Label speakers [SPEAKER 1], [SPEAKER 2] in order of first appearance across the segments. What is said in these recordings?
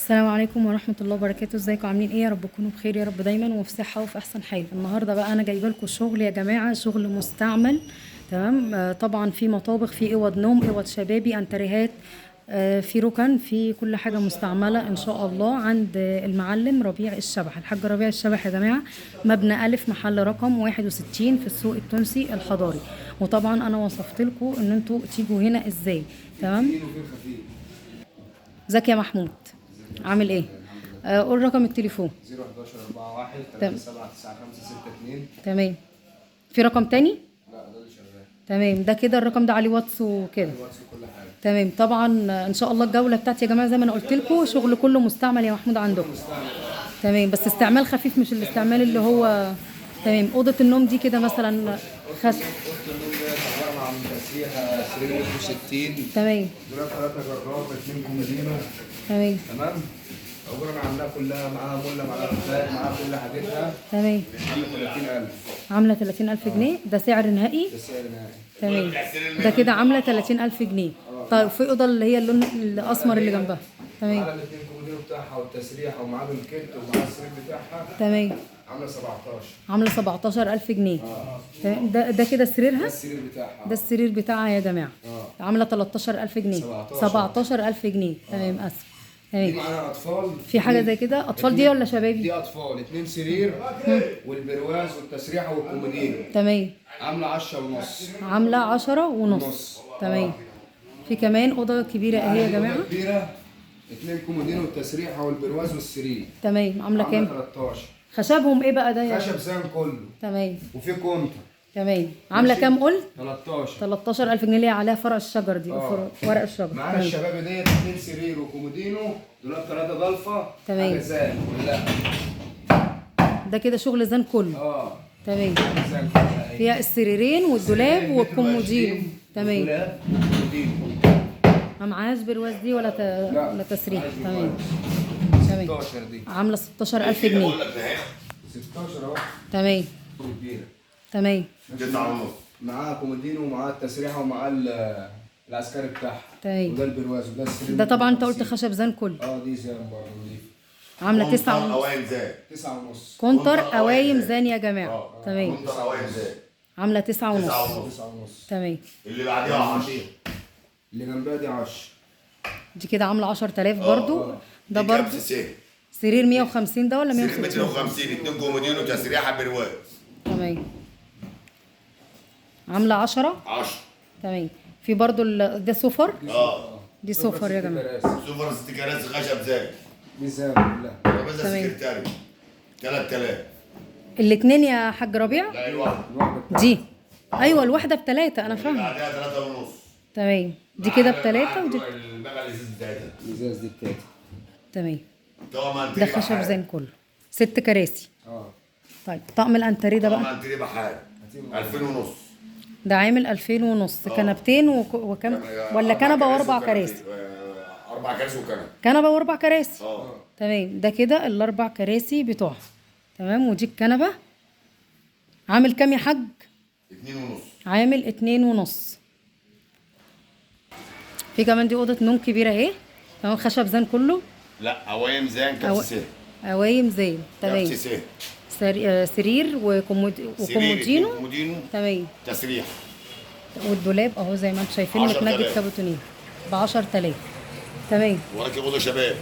[SPEAKER 1] السلام عليكم ورحمة الله وبركاته. ازيكم عاملين ايه؟ يا رب تكونوا بخير يا رب دايما وفي صحة وفي احسن حال. النهارده بقى انا جايبه لكم شغل يا جماعة، شغل مستعمل. تمام. طبعا في مطابخ، في اوض نوم، اوض شبابي، انتريهات، في ركن، في كل حاجة مستعملة ان شاء الله عند المعلم ربيع الشبح، الحاج ربيع الشبح يا جماعة، مبنى ألف محل رقم 61 في السوق التونسي الحضاري. وطبعا انا وصفت لكم ان انتوا تيجوا هنا ازاي. تمام. ازيك يا محمود؟ عامل ايه؟ قول رقم التليفون.
[SPEAKER 2] 011 41 37 95 62.
[SPEAKER 1] تمام. في رقم تاني؟
[SPEAKER 2] لا، ده اللي شغال.
[SPEAKER 1] تمام، ده كده الرقم ده عليه واتس وكده.
[SPEAKER 2] واتس وكل حاجة.
[SPEAKER 1] تمام. طبعا ان شاء الله الجولة بتاعتي يا جماعة زي ما انا قلت لكم شغل كله مستعمل يا محمود عندكم. تمام، بس استعمال خفيف، مش الاستعمال اللي هو. تمام. اوضة النوم دي كده مثلا خشب.
[SPEAKER 2] اوضة النوم ديت عبارة عن تسريحه سرير 60.
[SPEAKER 1] تمام.
[SPEAKER 2] دولاب 3 جرار، 2 كومودينو.
[SPEAKER 1] تمام.
[SPEAKER 2] تمام، عبارة عن عاملاها كلها، معاها ملة، معاها كفاية، معاها كل حاجتها.
[SPEAKER 1] تمام.
[SPEAKER 2] عامله 30000.
[SPEAKER 1] عامله 30000 جنيه، ده سعر نهائي؟
[SPEAKER 2] ده سعر نهائي.
[SPEAKER 1] تمام، ده كده عامله 30000 جنيه. طيب في اوضة اللي هي اللون الاسمر اللي جنبها. تمام.
[SPEAKER 2] معاها الاثنين كومودينو بتاعها والتسريحه ومعاها الكت ومعاها السرير بتاعها.
[SPEAKER 1] تمام.
[SPEAKER 2] عامله 17.
[SPEAKER 1] عامله 17000 جنيه. تمام. ده كده سريرها؟
[SPEAKER 2] ده السرير بتاعها.
[SPEAKER 1] ده السرير بتاعها يا جماعة. عامله 13000 جنيه. 17000 جنيه. تمام. اسف.
[SPEAKER 2] دي
[SPEAKER 1] تمام.
[SPEAKER 2] معانا اطفال.
[SPEAKER 1] في حاجة زي كده اطفال دي ولا شبابي؟
[SPEAKER 2] دي اطفال، 2 سرير والبرواز والتسريحه والكومودينو.
[SPEAKER 1] تمام.
[SPEAKER 2] عامله 10 ونص.
[SPEAKER 1] عامله 10 ونص. تمام. في كمان اوضة كبيرة اهي يا جماعة.
[SPEAKER 2] كبيرة، 2 كومودينو والتسريحه والبرواز والسرير.
[SPEAKER 1] تمام. عامله كام؟
[SPEAKER 2] 13.
[SPEAKER 1] خشبهم ايه بقى ده يا
[SPEAKER 2] خشب زان كله.
[SPEAKER 1] تمام.
[SPEAKER 2] وفي كونتر.
[SPEAKER 1] تمام. عامله كام قلت؟
[SPEAKER 2] 13.
[SPEAKER 1] 13000 جنيه اللي هي عليها فرع الشجر دي. ورق الشجر.
[SPEAKER 2] معانا الشباب ديت 2 سرير وكومودينو، دولاب 3 ضلفه.
[SPEAKER 1] تمام.
[SPEAKER 2] زان كلها.
[SPEAKER 1] ده كده شغل زان كله. تمام.
[SPEAKER 2] زان كلها.
[SPEAKER 1] فيها السريرين والدولاب والكومودينو. تمام.
[SPEAKER 2] دولاب وكومودينو.
[SPEAKER 1] ما معهاش برواز دي ولا ولا تسريح. تمام. تمام.
[SPEAKER 2] 16 دي.
[SPEAKER 1] عامله 16000 جنيه.
[SPEAKER 2] 16 اهو.
[SPEAKER 1] تمام.
[SPEAKER 2] كبيرة.
[SPEAKER 1] تمام.
[SPEAKER 3] 9 ونص.
[SPEAKER 2] معاها كومودينو ومعاها التسريحه ومعاها العسكري بتاعها.
[SPEAKER 1] تمام.
[SPEAKER 2] وده البرواز وده السرير.
[SPEAKER 1] ده طبعا انت قلت خشب زان كله.
[SPEAKER 2] دي زان برضه نضيفه.
[SPEAKER 1] عامله 9 ونص.
[SPEAKER 3] قوايم زان.
[SPEAKER 2] 9 ونص.
[SPEAKER 1] كونتر قوايم زان يا جماعة. تمام.
[SPEAKER 3] كونتر قوايم زان.
[SPEAKER 1] عامله 9 ونص.
[SPEAKER 3] 9 ونص.
[SPEAKER 1] تمام.
[SPEAKER 3] اللي بعديها 10.
[SPEAKER 2] اللي جنبها دي 10.
[SPEAKER 1] دي كده عامله 10000 برضو. ده برضو سرير 150 ده ولا 160؟
[SPEAKER 3] 250، 2 كومودينو وتسريحه برواز.
[SPEAKER 1] تمام. عامله 10.
[SPEAKER 3] 10.
[SPEAKER 1] تمام. في برضو ده سفر. دي سفر يا جماعة.
[SPEAKER 3] سفر 6 كراسي خشب زان.
[SPEAKER 2] دي زان كلها.
[SPEAKER 3] ترابيزة سكرتاري 3000.
[SPEAKER 1] الاثنين يا حاج ربيع؟
[SPEAKER 3] لا، الواحدة.
[SPEAKER 1] دي ايوه الواحدة ب3. انا فاهمه.
[SPEAKER 3] بعدها 3 ونص.
[SPEAKER 1] تمام. دي كده ب3 ودي
[SPEAKER 3] البقى الازاز بتاعتها.
[SPEAKER 2] الازاز دي بتاعتها.
[SPEAKER 1] تمام. ده خشب زان كله. 6 كراسي. طيب طقم الانتريه ده بقى.
[SPEAKER 3] طقم الانتريه بحال 2000 ونص.
[SPEAKER 1] ده عامل 2000 ونص. كنبتين وكم ولا كنبة واربع كراسي؟
[SPEAKER 3] 4 كراسي وكنبه.
[SPEAKER 1] كنبة واربع كراسي. تمام. ده كده الاربع كراسي بتوعها. تمام. ودي الكنبة. عامل كام يا حاج؟
[SPEAKER 3] 2 ونص.
[SPEAKER 1] عامل 2 ونص. في كمان دي اوضة نوم كبيرة اهي. تمام. خشب زان كله.
[SPEAKER 3] لا، قوايم زان كبسة.
[SPEAKER 1] قوايم زان. تمام.
[SPEAKER 3] كبسة.
[SPEAKER 1] سرير وكومودينو. تمام.
[SPEAKER 3] تسريح.
[SPEAKER 1] والدولاب اهو زي ما انتم شايفين متنجد كابوتونيه ب 10000. تمام.
[SPEAKER 3] وراكي اوضة شباب.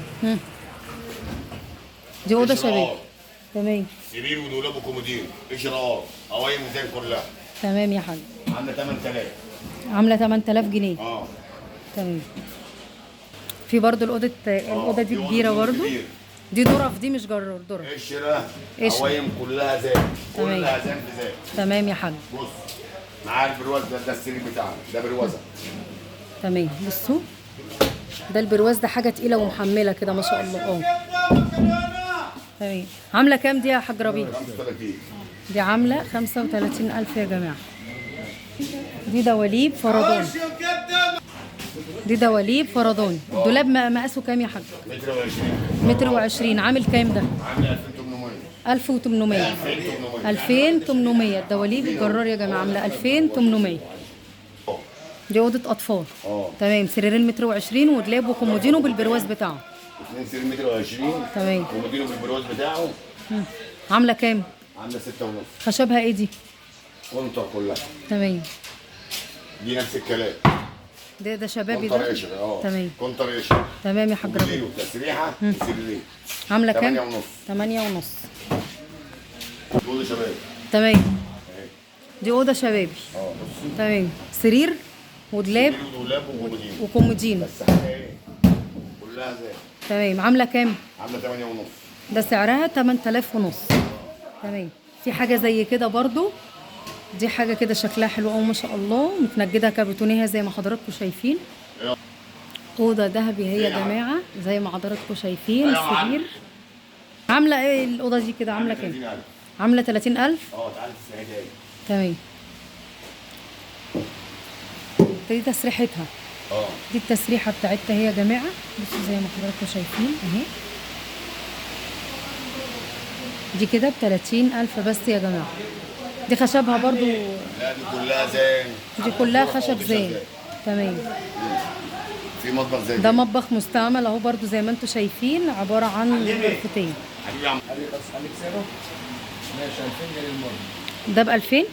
[SPEAKER 1] دي اوضة شباب. تمام.
[SPEAKER 3] سرير ودولاب وكومودينو، اشراف، قوايم زان كلها.
[SPEAKER 1] تمام يا حاج.
[SPEAKER 3] عامله 8000.
[SPEAKER 1] عامله 8000 جنيه. تمام. في برضو الاوضة دي كبيرة برضو. دي درف، دي مش جرار، درف.
[SPEAKER 3] قشرة. قوايم كلها زان. كلها زان في زان.
[SPEAKER 1] تمام يا حاج.
[SPEAKER 3] بص معاها البرواز ده السرير بتاعنا، ده بروازه.
[SPEAKER 1] تمام. بصوا ده البرواز ده حاجة تقيلة ومحمله كده ما شاء الله. تمام. عامله كام دي يا حاج ربيع؟
[SPEAKER 3] 35.
[SPEAKER 1] دي عامله 35000 يا جماعة. دي دواليب فردان. دي دواليب فردان. الدولاب مقاسه كام يا حاج؟
[SPEAKER 3] متر و20.
[SPEAKER 1] متر و20. عامل كام ده؟
[SPEAKER 3] عامل 2800.
[SPEAKER 1] 1800. 2800. الدواليب الجرار يا جماعة عامله 2800. دي اوضة اطفال. تمام. سريرين متر و20 ودولاب وكومودينو بالبرواز بتاعه.
[SPEAKER 3] 2 سرير متر و20.
[SPEAKER 1] تمام.
[SPEAKER 3] كومودينو بالبرواز بتاعه.
[SPEAKER 1] عامله كام؟
[SPEAKER 3] عامله 6.5.
[SPEAKER 1] خشبها ايه دي؟
[SPEAKER 3] كونتر كلها.
[SPEAKER 1] تمام.
[SPEAKER 3] دي نفس الكلام.
[SPEAKER 1] ده شبابي
[SPEAKER 3] كونتر
[SPEAKER 1] ده.
[SPEAKER 3] قشر. اه
[SPEAKER 1] تمام.
[SPEAKER 3] كونتر قشر.
[SPEAKER 1] تمام يا حاج ربيع.
[SPEAKER 3] كومودينو تسريحه وسريرين.
[SPEAKER 1] عامله كام؟
[SPEAKER 3] 8.5.
[SPEAKER 1] 8.5.
[SPEAKER 3] دي اوضة شباب.
[SPEAKER 1] تمام.
[SPEAKER 3] اهي.
[SPEAKER 1] دي اوضة شبابي.
[SPEAKER 3] اه بصي.
[SPEAKER 1] تمام. سرير ودولاب
[SPEAKER 3] سرير ودولاب وكومودينو.
[SPEAKER 1] وكومودينو.
[SPEAKER 3] بس حاجة ايه؟ كلها زي.
[SPEAKER 1] تمام. عامله كام؟
[SPEAKER 3] عامله 8.5.
[SPEAKER 1] ده سعرها 8500. تمام. في حاجة زي كده برضو، دي حاجة كده شكلها حلو قوي ما شاء الله، متنجده كابوتونيها زي ما حضراتكم شايفين. اوضة ذهبي هي يا جماعة زي ما حضراتكم شايفين. سرير. عامله ايه الاوضة دي كده؟ عامله كام؟ عامله 30000.
[SPEAKER 3] اه تعالي تسريحتها ايه.
[SPEAKER 1] تمام. دي تسريحتها.
[SPEAKER 3] اه
[SPEAKER 1] دي التسريحه بتاعتها هي يا جماعة. بصوا زي ما حضراتكم شايفين اهي. دي كده ب 30000 بس يا جماعة. دي خشبها برضو.
[SPEAKER 3] لا دي كلها زين.
[SPEAKER 1] دي كلها خشب زين. تمام.
[SPEAKER 3] في مطبخ زي
[SPEAKER 1] ده مطبخ مستعمل اهو برضو زي ما انتم شايفين، عبارة عن غرفتين.
[SPEAKER 3] حبيبي يا عم.
[SPEAKER 2] ماشي 2000 جنيه المرة.
[SPEAKER 1] ده ب 2000.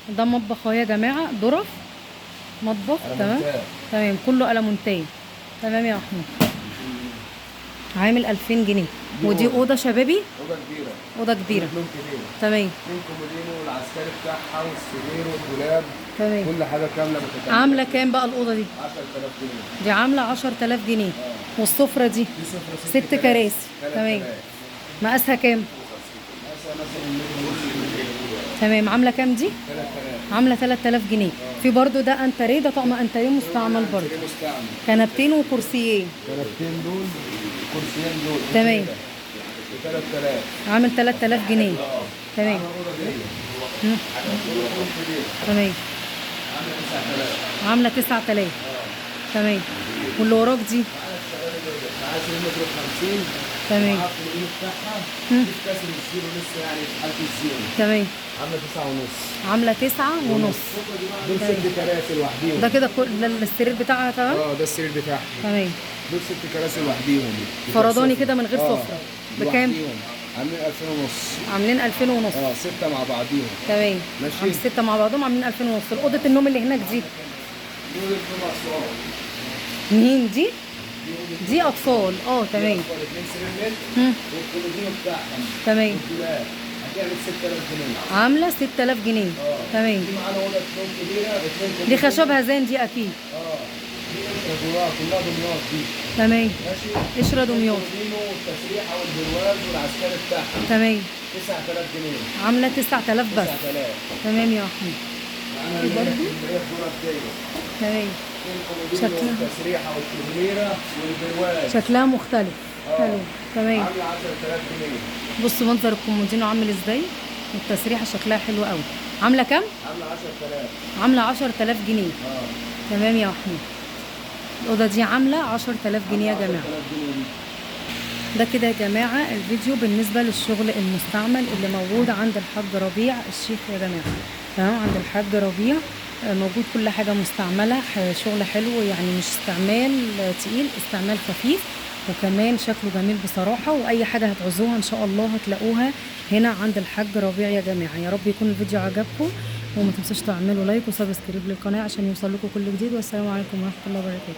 [SPEAKER 1] ده مطبخ اهو يا جماعة، ظرف مطبخ. تمام. تمام كله ألمونتيه. تمام يا محمود. عامل 2000 جنيه. ودي اوضة شبابي.
[SPEAKER 2] اوضة كبيرة.
[SPEAKER 1] اوضة كبيرة. تمام.
[SPEAKER 2] اتنين كومودينو والعسكري بتاعها والسرير والدولاب.
[SPEAKER 1] تمام.
[SPEAKER 2] كل حاجة كاملة متكاملة.
[SPEAKER 1] عامله كام بقى الاوضة دي؟
[SPEAKER 2] 10000 جنيه.
[SPEAKER 1] دي عامله 10000 جنيه. والسفره دي؟
[SPEAKER 2] دي سفره
[SPEAKER 1] 6 كراسي. تمام. مقاسها كام؟
[SPEAKER 2] مقاسها مثلا.
[SPEAKER 1] تمام. عامله كام دي؟
[SPEAKER 2] 3000.
[SPEAKER 1] عامله 3000 جنيه. في برضو ده انتريه، ده طقم انتريه مستعمل برضو.
[SPEAKER 2] مستعمل.
[SPEAKER 1] كنبتين وكرسيين.
[SPEAKER 2] كنبتين دول كرسيين دول.
[SPEAKER 1] تمام.
[SPEAKER 2] 3000.
[SPEAKER 1] عامل 3000 جنيه. تمام. تمام. عامله 9000. تمام. واللي وراك دي؟
[SPEAKER 2] معاها سرير متر 50.
[SPEAKER 1] تمام.
[SPEAKER 2] معاها الكومودينو بتاعها. دي في كسر ال zero لسه، يعني في حاله ال zero.
[SPEAKER 1] تمام.
[SPEAKER 2] عامله 9.5.
[SPEAKER 1] عامله 9.5.
[SPEAKER 2] دول 6 كراسي لوحديهم.
[SPEAKER 1] ده كده كل السرير بتاعها. تمام.
[SPEAKER 2] اه ده السرير بتاعها.
[SPEAKER 1] تمام.
[SPEAKER 2] دول 6 كراسي لوحديهم.
[SPEAKER 1] فرداني كده من غير سفره. بكام؟
[SPEAKER 2] عاملين 2500.
[SPEAKER 1] عاملين 2500.
[SPEAKER 2] اه 6 مع بعضيهم.
[SPEAKER 1] تمام.
[SPEAKER 2] ماشي.
[SPEAKER 1] 6 مع بعضهم عاملين 2500. اوضة النوم اللي هناك دي؟
[SPEAKER 2] دول اطفال.
[SPEAKER 1] مين دي؟ دي اطفال. اه تمام.
[SPEAKER 2] اثنين سرير متر والكومودينو بتاعهم.
[SPEAKER 1] تمام.
[SPEAKER 2] هتعمل 6000 جنيه.
[SPEAKER 1] عامله 6000 جنيه. تمام.
[SPEAKER 2] دي معانا اوضة نوم كبيرة.
[SPEAKER 1] دي خشبها زين دي اكيد.
[SPEAKER 2] اه دي قشرة كلها دمياط دي.
[SPEAKER 1] تمام.
[SPEAKER 2] ماشي.
[SPEAKER 1] قشرة دمياط.
[SPEAKER 2] الكومودينو والتسريحه والبرواز والعسكري بتاعها.
[SPEAKER 1] تمام.
[SPEAKER 2] 9000 جنيه.
[SPEAKER 1] عامله 9000 بس.
[SPEAKER 2] 9000.
[SPEAKER 1] تمام يا احمد.
[SPEAKER 2] معانا
[SPEAKER 1] برضو. تمام.
[SPEAKER 2] شكلها التسريحه والشريره والبرواز
[SPEAKER 1] شكلها مختلف. حلو. تمام.
[SPEAKER 2] عامله 10000 جنيه.
[SPEAKER 1] بصوا منظر الكومودينو عامل ازاي، والتسريحه شكلها حلو قوي. عامله كام؟
[SPEAKER 2] عامله 10000.
[SPEAKER 1] عامله 10000 جنيه. تمام يا محمود. الاوضة دي عامله 10000 جنيه يا جماعة. ده كده يا جماعة الفيديو بالنسبة للشغل المستعمل اللي موجود عند الحاج ربيع الشيخ يا جماعة. تمام. عند الحاج ربيع موجود كل حاجة مستعملة، شغل حلو يعني، مش استعمال تقيل، استعمال خفيف، وكمان شكله جميل بصراحة. واي حاجة هتعوزوها ان شاء الله هتلاقوها هنا عند الحاج ربيع يا جماعة. يا رب يكون الفيديو عجبكم، وما تنسوش تعملوا like و subscribe للقناة عشان يوصل لكم كل جديد. والسلام عليكم ورحمة الله وبركاته.